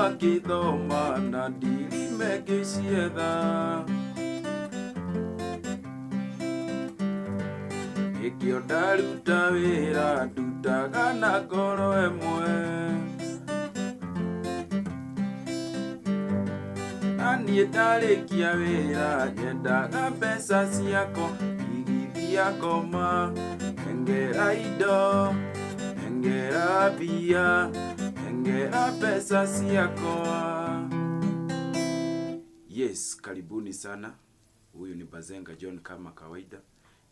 Ngĩthoma na ndirime ngĩcietha. Nĩkĩo ndaruta wĩra ndutaga na ngoro ĩmwe. Na niĩ ndarĩkia wĩra nyendaga mbeca ciakwa igithia ngoma nengera indo nengera mbia nengera pesa ciakwa. Yes, karibuni sana. Huyu ni Bazenga John kama kawaida.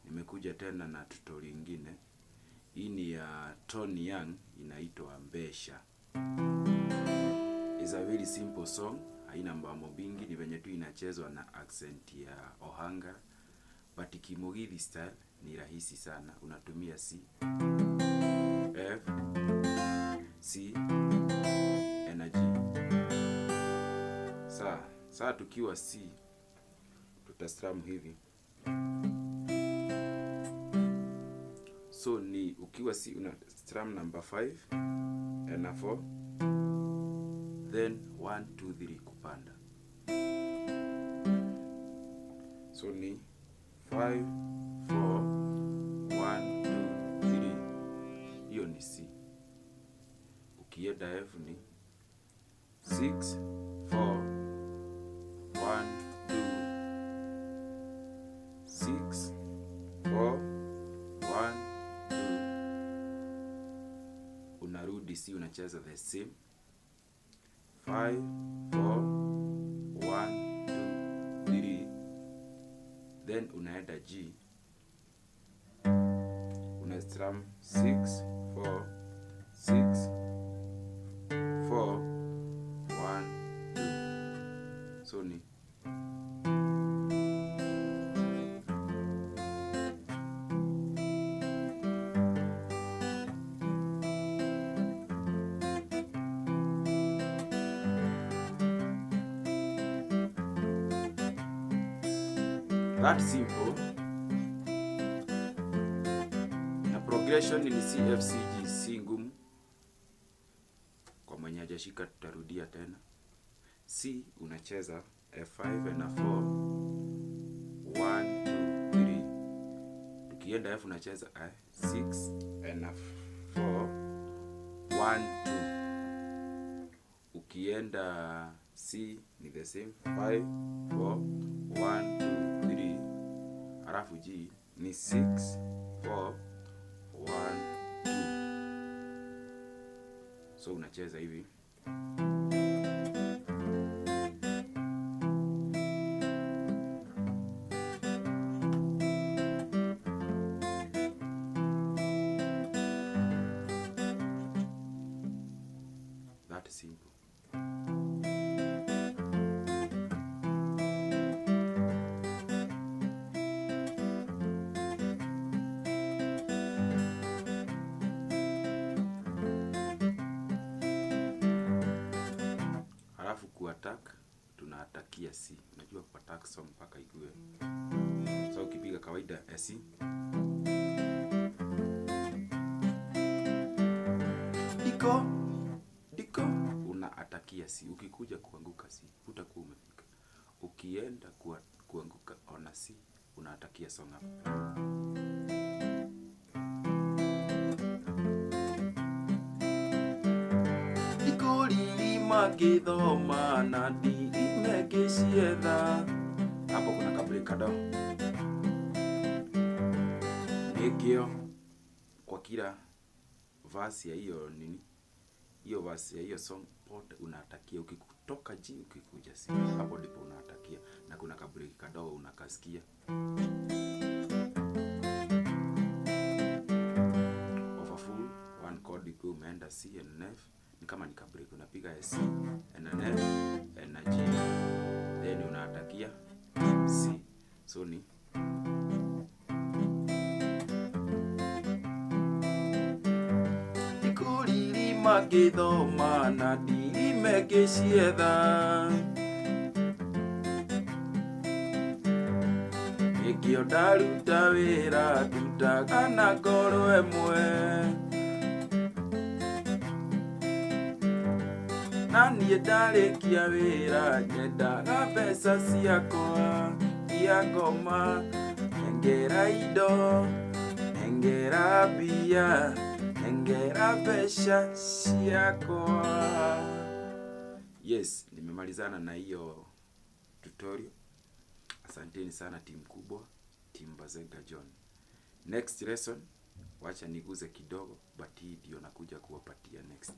Nimekuja tena na tutorial ingine. Hii ni ya Tony Young, inaitwa Mbesha. Is a very simple song, haina mbamo bingi, ni venye tu inachezwa na accent ya Ohanga, but Kimugithi style ni rahisi sana. Unatumia C, F, C na G. Saa tukiwa C tutastrum hivi. So ni ukiwa C una strum number 5 na 4, then 1 2 3 kupanda. So ni 5 4 1 2 3, hiyo ni C. Ukienda F ni 6 4 1 2 6 4 1 2, unarudi C, unacheza the same 5 4 1 2 3, then unaenda G, una strum 6 4 6 4 1 2. So ni that simple. Na progression ni C F C G, C ngumu. Kwa mwenye hajashika tutarudia tena. C unacheza F5 na 4 1 2 3. Tukienda F unacheza 6 na 4 1 2. Ukienda C ni the same 5 4 1 2 3, halafu G ni 6 4 1 2. So unacheza hivi. That simple. Halafu kuattack, tunaatakia C. Unajua kuattack song mpaka ikue. So ukipiga kawaida ya C, diko diko, unaatakia C. Ukikuja kuanguka C, utakuwa umefika. Ukienda kuanguka ona C, unaatakia song hapa. Ndikũririma ngĩthoma na ndirime ngĩcietha. Hapo kuna kabreak kadogo. Nĩkĩo kwa kila verse ya hiyo nini, hiyo verse ya hiyo song pote unaatakia. Ukikutoka G ukikuja C, hapo ndipo unaatakia, na kuna kabreak kadogo unakasikia. Of a full one chord ikiwa umeenda C and F, ni kama ni kabreak unapiga C and F and G, then unaatakia C. So ni ndikũririma ngĩthoma na ndirime ngĩcietha. Nĩkĩo ndaruta wĩra ndutaga na ngoro ĩmwe. Na niĩ ndarĩkia wĩra nyendaga mbeca ciakwa cia ngoma. Nengera indo, nengera mbia, nengera mbeca ciakwa. Yes, nimemalizana na hiyo tutorial. Asanteni sana timu kubwa, timu Bazenga John. Next lesson, wacha niguze kidogo, but hii ndio nakuja kuwapatia next.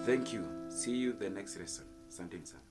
Thank you. See you the next lesson. Asanteni sana.